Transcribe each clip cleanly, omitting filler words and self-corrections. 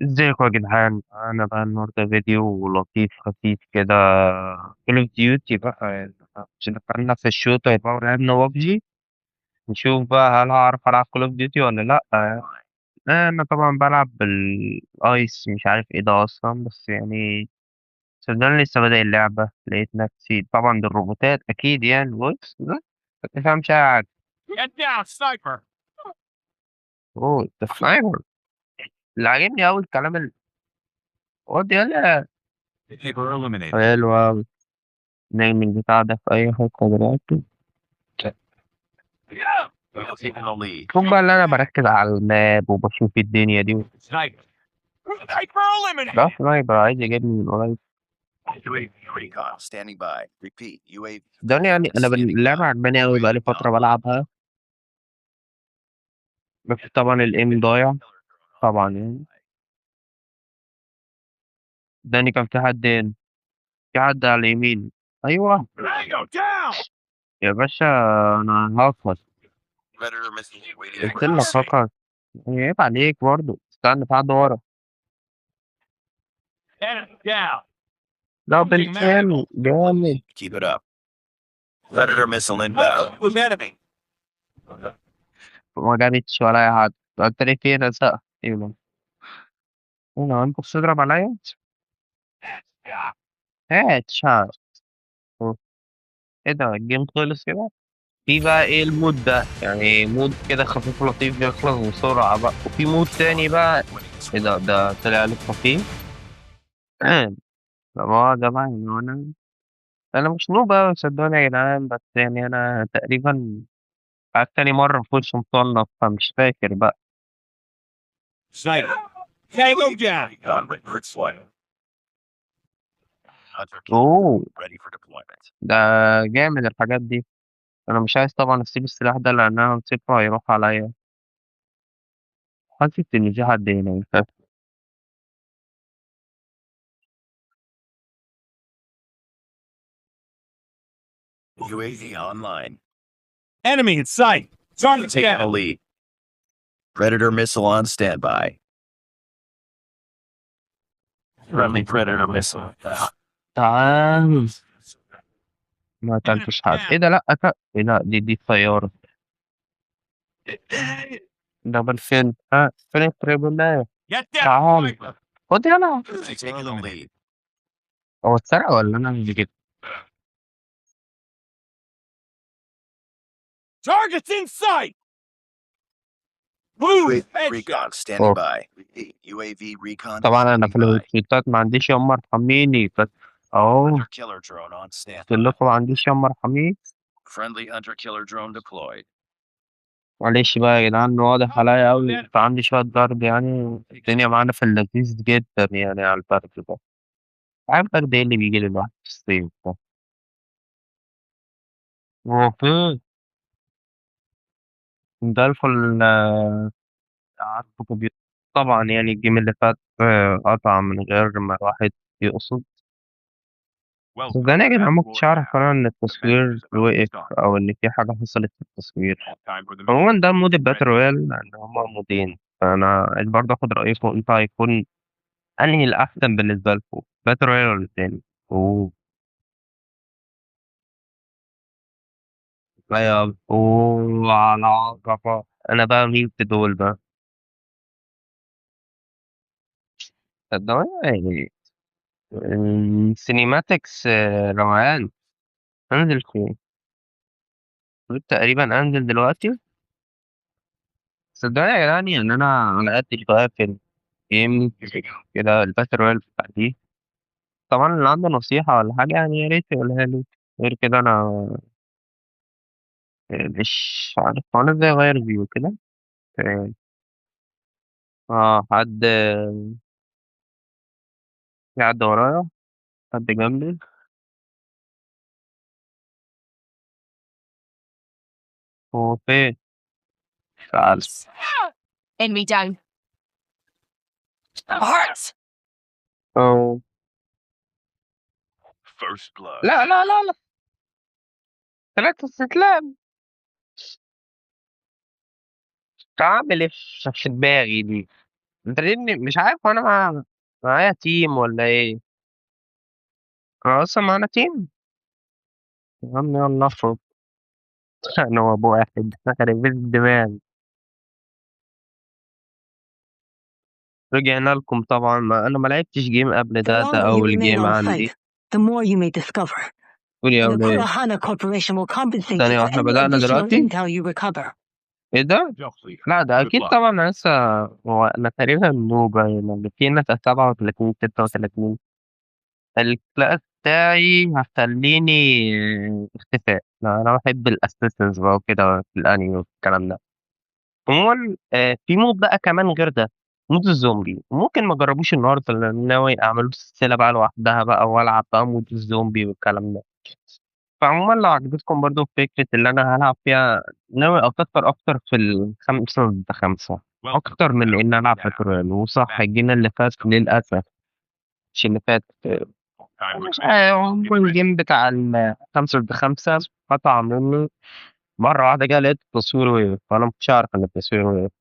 ازيكم يا جدعان؟ انا بقى النهارده فيديو لطيف خفيف كده، Call of Duty بقى، يعني عشان دخلنا في ال shooter بقى ولعبنا ببجي. نشوف بقى هل هعرف العب Call of Duty ولا لا. انا طبعا بلعب بال ice، مش عارف ايه ده اصلا، بس صدقني لسه بادئ اللعبه، لقيت نفسي طبعا بالروبوتات اكيد، بص ما تفهمش اي حاجه. Get down, sniper. اوه ده sniper. اللي عاجبني قوي الكلام خد يلا. Sniper eliminated. حلو قوي. نعمل البتاع ده في اي حته دلوقتي. شوف بقى اللي انا بركز على ال map وبشوف الدنيا دي. Sniper. Sniper eliminated. ده sniper عايز يجيبني من قريب. Recon standing by. Repeat. UAV. ده انا اللعبه عجباني قوي، بقالي فتره بلعبها، بس طبعا ال aim ضايع طبعا. داني كان في حد هنا، في حد على اليمين. ايوه يا باشا، انا هفصل. قلت لك فقط عيب عليك برضه. استنى، في حد ورا. لا بالكامل جامد. Keep it up. Predator missile inbound. With enemy. ما جابتش ولا اي حد. انت ليه فين يا سقف؟ ايه ده؟ هنا انت بتضرب عليا؟ هات شات. ايه ده؟ ال game خلص كده؟ في بقى ايه ال mode ده؟ mode كده خفيف ولطيف بيخلص بسرعة بقى، وفي mode تاني بقى. ايه ده؟ ده طلع لسه فيه. لا مؤاخذة بقى، انا مش noob أوي صدقوني يا جدعان، بس انا تقريبا قعدت تاني مرة اخش مصنف، فمش فاكر بقى. Sniper. Tango down. اوه. Ready for deployment. ده جامد الحاجات دي. انا مش عايز طبعا اسيب السلاح ده لان انا مسكته هيروح عليا. حاسس ان في حد هنا، مش عارف. UAV online. Enemy in sight. Target Take down. the lead. Predator missile on standby. Friendly Predator missile. تعال. ما قتلتش حد. ايه ده؟ لا قتل. ايه ده؟ دي الطيارة. دبل فين؟ ها، فين التريبل ده؟ Get down. تعال. خد يلا. Taking the lead. هو اتسرق ولا انا اللي جبت؟ Targets in sight. Blue UAV headshot. recon standing أوه. by. Repeat. UAV recon طبعا انا في standing by. الهيدشوتات ما عنديش يما ارحميني، بس اهو. Hunter killer drone on standby. قلت لكم ما عنديش يما ارحميني. Friendly hunter killer drone deployed. معلش بقى يا جدعان، واضح عليا قوي فعندي شويه برد، الدنيا معانا في اللذيذ جدا على البرد ده. عارف برد ايه اللي بيجي للواحد في الصيف ده؟ هو فين؟ ده الفل. عارفه كبير. طبعا الجيم اللي فات، قطع من غير ما الواحد يقصد. صدقني يا جدعان ما كنتش اعرف انا ان التصوير وقف او ان في حاجه حصلت في التصوير. عموما ده mode ال battle royale لان هما مودين، فانا عايز برضه اخد رايكم انتوا هيكون انهي الاحسن بالنسبه لكم، battle royale ولا التاني؟ اوه. ايوه، اوه على عظمه. انا بقى مين في دول بقى؟ صدقوني ال cinematics، روقان. انزل فين؟ المفروض تقريبا انزل دلوقتي. صدقوني يا جدعان انا على قد شويه في ال game كده، ال battle royale بتاعتي. طبعا اللي عنده نصيحه ولا حاجه يا ريت يقولها لي، غير كده انا مش عارف انا ازاي اغير view كده. تمام. في حد ورايا، حد جنبي. هو فين؟ تعال. Enemy down. Hearts. أوه. First blood. لا، لا، لا، لا. 3 استسلام. تعمل ايه في دماغي دي؟ أنت ليه مش عارف أنا معايا team ولا إيه؟ أنا أصلا معانا team؟ يا عم يلا افرض. أنا وأبو واحد خرب بيت الدماغ. رجعنا لكم طبعا، ما أنا ما لعبتش game قبل The ده، ده longer you أول remain game on عندي. site, the more you may discover. قول يا The ولاد. Kurohana Corporation will compensate ثانية you for واحدة، any بدأنا additional دلوقتي؟ intel you recover. إيه ده؟ لا ده أكيد طبعا أنا لسه، هو أنا تقريبا noob يعني، في ناس 37 36. ال class بتاعي هخليني اختفاء، لا أنا بحب ال assassins بقى وكده في الأنمي والكلام ده. عموما، في mode بقى كمان غير ده، mode الزومبي، ممكن ما اجربوش النهارده لان ناوي اعمله سلسله بقى لوحدها بقى والعب بقى mode الزومبي والكلام ده. فعموما لو عجبتكم برضو فكره اللي انا هلعب فيها، ناوي افكر اكتر في الخمسة ضد خمسة اكتر من ان العب battle royale. وصح ال game اللي فات للاسف، مش اللي فات، مش عارف، هو ال game بتاع الخمسة ضد خمسة قطع مني مرة واحدة كده، لقيت التصوير وقف، فأنا ما كنتش أعرف إن التصوير وقف.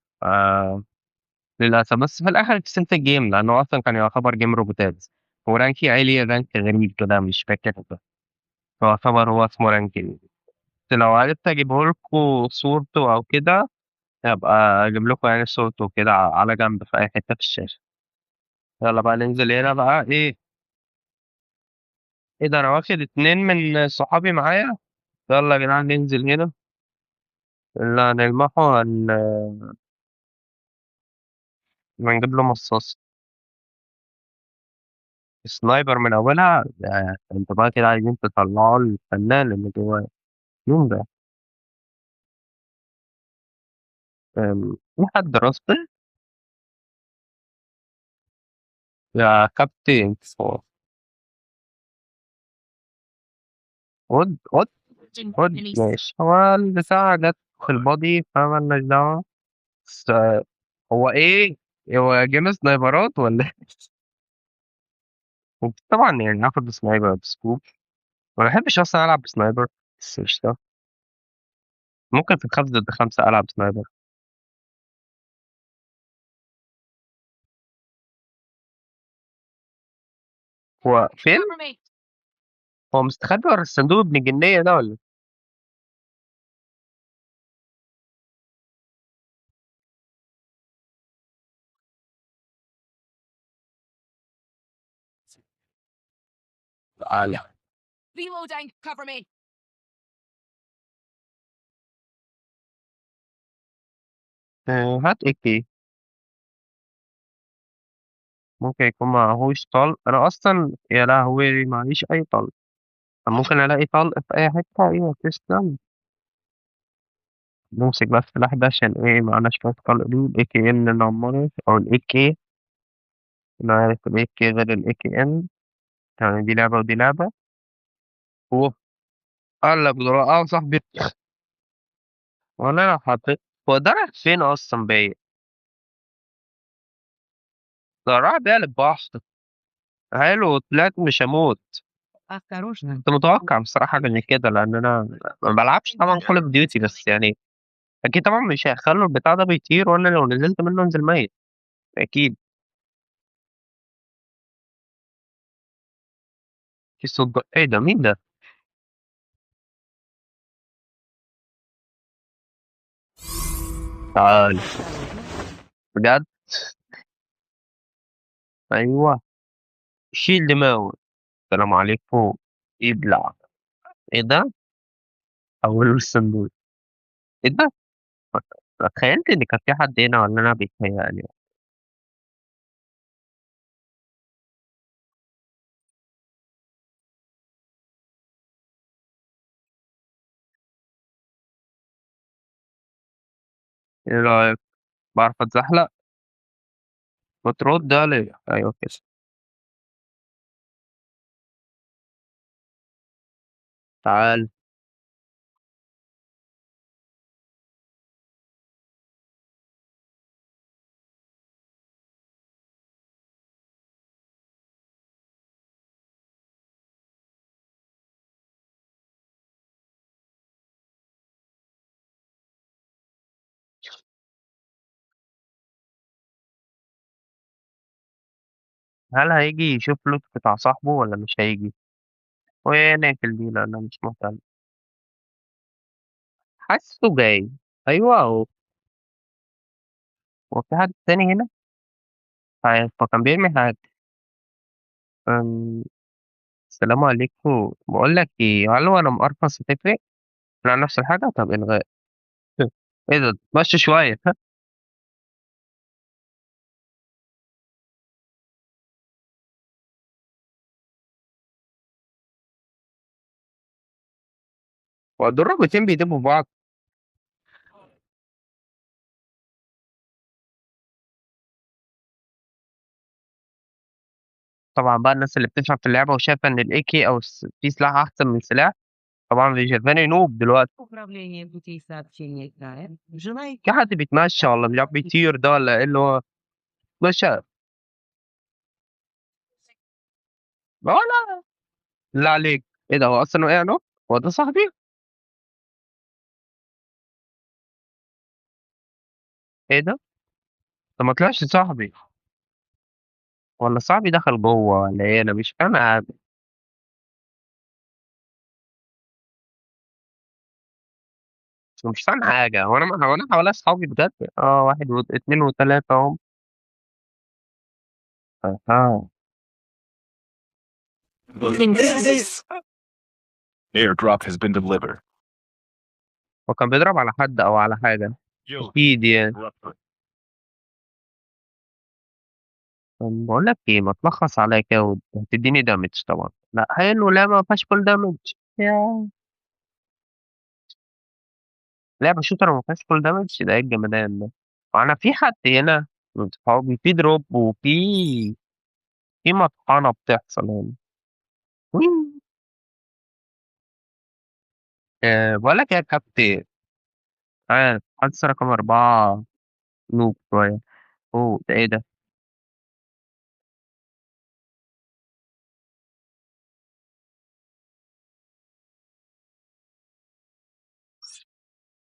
للأسف، بس في الآخر كسبت ال game لأنه أصلا كان يعتبر game روبوتات، و rank ي عالي، rank غريب كده مش فاكر ده، يعتبر هو اسمه rank إيه. بس لو عرفت أجيبه لكم صورته أو كده، أبقى أجيب لكم صورته كده على جنب في أي حتة في الشاشة. يلا بقى ننزل هنا بقى. إيه؟ إيه ده؟ أنا واخد 2 من صحابي معايا. يلا يا جدعان ننزل هنا، اللي هنلمحه هنجيب له مصاص. sniper من أولها. ده انتوا بقى كده عايزين تطلعوا الفنان اللي جواه. مين ده؟ في حد راسبل؟ يا كابتن خد خد خد. ماشي، هو البتاع جت في ال body فمالناش دعوة. بس هو إيه؟ هو game سنايبرات ولا إيه؟ طبعا آخد sniper ب scope، ما بحبش أصلا ألعب ب sniper، بس قشطة. ممكن في الخمسة ضد خمسة ألعب sniper. هو فين؟ هو مستخبي ورا الصندوق ابن الجنية ده ولا؟ تعالى. Reloading, cover me. هات ايه؟ ممكن يكون معهوش طلق. انا اصلا يا لهوي معيش اي طلق. طب ممكن الاقي طلق في اي حته؟ ايوه تسلم. نمسك بس السلاح ده عشان ايه؟ معانا شويه طلق. دي الاي كي ان اللي عمرت او الاي كي، انا عارف الاي كي غير الاي كي ان، يعني دي لعبه ودي لعبه. هو قال لك ده صاحبي، وانا لو حطيت هو ده رايح فين اصلا بيا؟ ده راح بيا للبحر. حلو، طلعت مش هموت. كنت متوقع بصراحة حاجة زي كده، لأن أنا ما بلعبش طبعاً Call of Duty، بس أكيد طبعاً مش هيخلوا البتاع ده بيطير وأنا لو نزلت منه أنزل ميت أكيد. في صوت إيه ده؟ مين ده؟ تعال بجد؟ أيوه شيل دماغه. السلام عليكم. ابلع. إيه ده؟ حوله الصندوق. إيه ده؟ تخيلت إن كان في حد هنا ولا أنا بيتهيألي؟ إيه رأيك؟ بعرف أتزحلق؟ بترد عليا. أيوه كده. تعال. هل هيجي يشوف loot بتاع صاحبه ولا مش هيجي؟ ونقفل دي لأن أنا مش مهتم. حاسه جاي. أيوه أهو. هو في حد تاني هنا؟ عارف، هو كان بيرمي حاجة. السلام عليكم. بقول لك إيه، هل هو أنا مقرفص هتفرق؟ لا نفس الحاجة؟ طب إلغاء. إيه ده؟ مشي شوية. هو دول رابطين بيدبوا في بعض. طبعا بقى الناس اللي بتفهم في اللعبة وشايفة إن ال AK أو في سلاح أحسن من سلاح، طبعا اللي شايفاني نوب دلوقتي. Управление путей сообщения края желает في حد بيتمشى ولا مش عارف بيطير ده ولا إيه اللي هو بيتمشى؟ ولا لا عليك. إيه ده، هو أصلا وقع له؟ هو ده صاحبي؟ إيه ده؟ ده ما طلعش صاحبي، ولا صاحبي دخل جوه ولا إيه؟ أنا مش فاهم حاجة. مش فاهم حاجة. هو أنا حواليا أصحابي بجد؟ 1 و2 و3 أهم. Airdrop has been delivered. هو كان بيضرب على حد أو على حاجة. أكيد يعني. طب بقول لك إيه، ما تلخص عليا كده وتديني دامج طبعاً. لا حلو، لا ما فيهاش فول دامج. يا لعبة شوتر وما فيهاش فول دامج، ده إيه الجمدان ده؟ وأنا في حد هنا من صحابي في دروب وفي مطحنة بتحصل هنا. وين؟ بقول لك إيه يا كابتن، عارف حادثة رقم 4 نوب شوية. أوه، ده إيه ده؟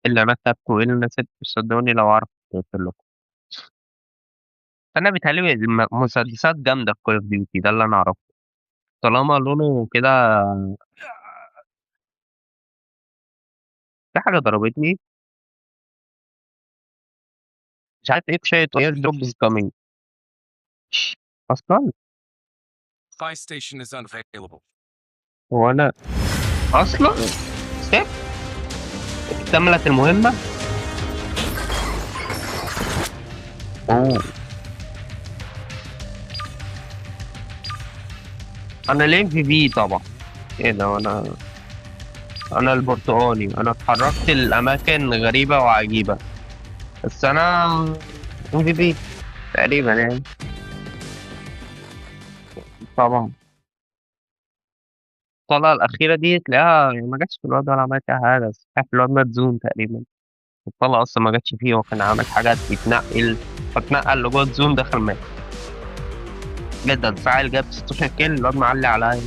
اللي أنا كتبته وإيه اللي أنا سبته، صدقوني لو أعرف قلت لكم. أنا بيتهيألي مسدسات جامدة في كول أوف ديوتي، ده اللي أنا أعرفه. طالما لونه كده في حاجة ضربتني مش عارف إيه، شوية airdrop is coming. أصلاً؟ Buy station is unavailable. هو أنا أصلاً؟ ستيب؟ اكتملت المهمة؟ أوه. أنا ليه في بي طبعاً؟ إيه ده؟ أنا البرتقالي، أنا اتحركت لأماكن غريبة وعجيبة، بس أنا ام في بي تقريباً يعني. طبعاً. الطلقة الأخيرة دي تلاقيها ما جاتش في الواد ولا عملت أي حاجة، بس عارف الواد مات زون تقريباً. الطلقة أصلاً ما جاتش فيه، هو كان عامل حاجات بيتنقل، فاتنقل لجوه الزون دخل مات. جدا فاعل جاب 16 كيل، الواد معلي عليا.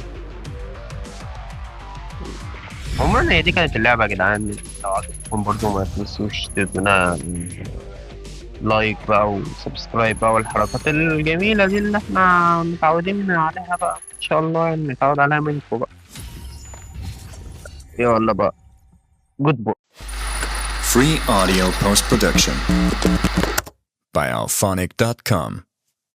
عموما هي دي كانت اللعبة يا جدعان، لو عجبتكم برضو ما تنسوش تدونا like بقى و subscribe بقى والحركات الجميلة دي اللي احنا متعودين عليها بقى، إن شاء الله يعني نتعود عليها منكم بقى. يلا بقى، good bye. Free audio post-production by Auphonic.com.